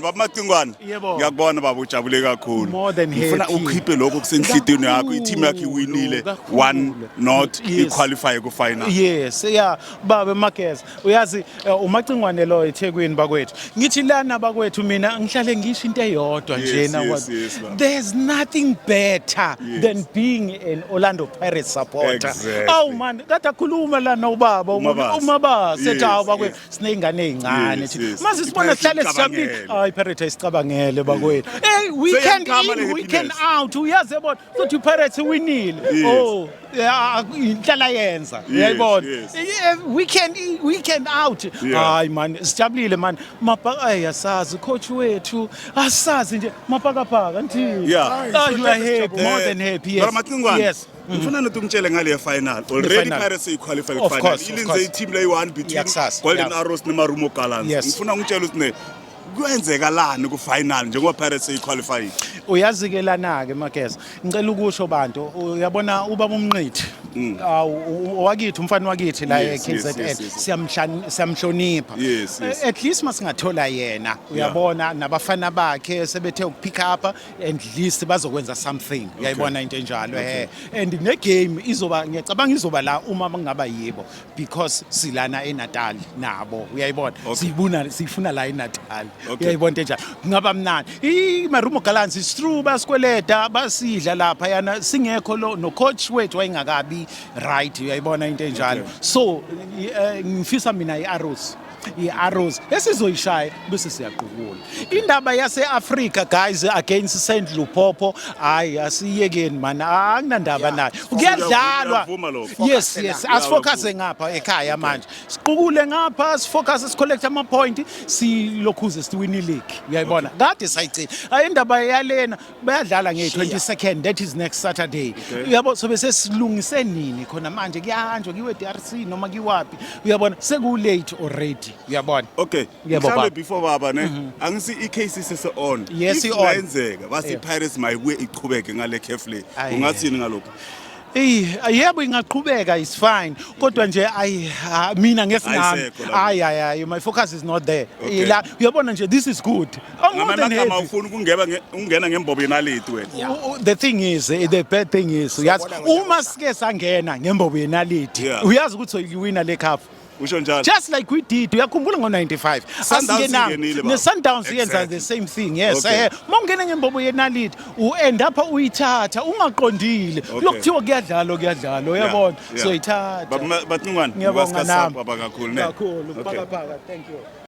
Baba Macingwane. Yebo. Ngiyakubona baba, ujabule kakhulu. More than Ngifuna happy. ukhiphe lokho kusenhlitiyweni yakho. I-team yakho iwinile Kakhulu. 1-0, iqualify ku final. Yes, yeah, baba Mageza. Uyazi uMacingwane lo eThekwini bakwethu. Ngithi lana bakwethu, mina ngihlale ngisho into eyodwa njena. Yes, baba. There's nothing better than being an Orlando Pirates supporter. Oh man, kade akhuluma lana ubaba uMabasa. uMabasa ethi hawu bakwethu, sineyingane ezincane. Mase sibona I-Pirates sihlale sijabulile. icabangele. Hayi, Pirates ayisicabangele bakwethu. Hey, weekend Seyiyaqhama le in, weekend happiness. out, uyazi yabona futhi iPirates iwinile. Oh, yeah, inhlala yenza. Uyayibona? Yes. Weekend in, weekend out. Hayi man, sijabulile man. Mabhaka, ay, asazi coach wethu, asazi nje mabhakabhaka nthi. Ah, you are happy, more than happy. Yes. Mara Macingwane. Yes. Ngifuna nokuthi ungitshele ngale final. Already Final. Pirates iqualify Of final. course, of Ilinze course. i-team leyi-1 between Yakusasa, Golden yeah. Arrows neMarumo Gallants. Ngifuna ungitshele ukuthi ne kwenzekalani ku final njengoba Pirates iqualify. Uyazi ke lana ke Mageza, ngicela ukusho bantu, uyabona ubaba uMnqithi, awu, owakithi, umfana wakithi la e-KZN, siyamhlonipha. At least masingathola yena, uyabona, nabafana bakhe sebethe ukupick up, at least bazokwenza something, uyayibona into enjalo. And ne game izoba, ngiyacabanga izoba la uma kungaba yibo, because silana eNatal nabo, uyayibona. Siyibuna, siyifuna la eNatal. Uyayibona into enjalo, kungaba mnandi. I-Marumo Gallants is true, basikweleda, basidla lapha yana singekho lo no coach wethu wayengakabi right, uyayibona into enjalo. So ngifisa mina i-Arrows esizoyishaya bese siyaqukula indaba yase-Africa, guys, against St Lupopo. Hayi, asiyekeni man, anginandaba nayo, kuyadlalwa. Uyavuma lokho? Yes, asifocuse ngapha ekhaya manje, siqukule ngapha, sifocus, sicollect ama point, silokhuze siwin league, uyayibona, kade sayigcina. Hayi, indaba yalena bayadlala nge-22nd, that is next Saturday, uyabo. So bese silungise nini khona manje? Kuyahanjwa kiwe DRC noma kiwaphi, uyabona, seku late already, uyabona. Yebo, Mhlambe baba. before baba ne angisi i-case sese on. Yes, If i-on. kungenzeka basi Pirates mayibuye iqhubeke ngale CAF le. Aye. Ungathini ngalokho? Ey, yebo, ingaqhubeka, is fine. Kodwa nje ayi ha, mina ngesingami. Ayisekho lapho. Hayi hayi hayi, my focus is not there. La uyabona nje, this is good. I'm more than Ngamanye amagama happy. ufuna ukungena ngembobo yenaliti wena. The thing is, the bad thing is, uyazi Siyabona ngonyaka uma sike sangena ngembobo yenaliti, uyazi ukuthi soyiwina le cup. Usho njalo. Just like we did, uyakhumbula ngo-95? Sundowns Asingenanga. ingenile, baba. Ne-Sundowns yenza the same thing, yes. Uma ungena ngembobo yenaliti, u-end up uyithatha ungaqondile. Lokuthiwa kuyadlalwa, kuyadlalwa, uyabona, soyithatha. Baba Macingwane, Ngiyabonga nami. baba kakhulu ne. Kakhulu, phakaphaka, thank you.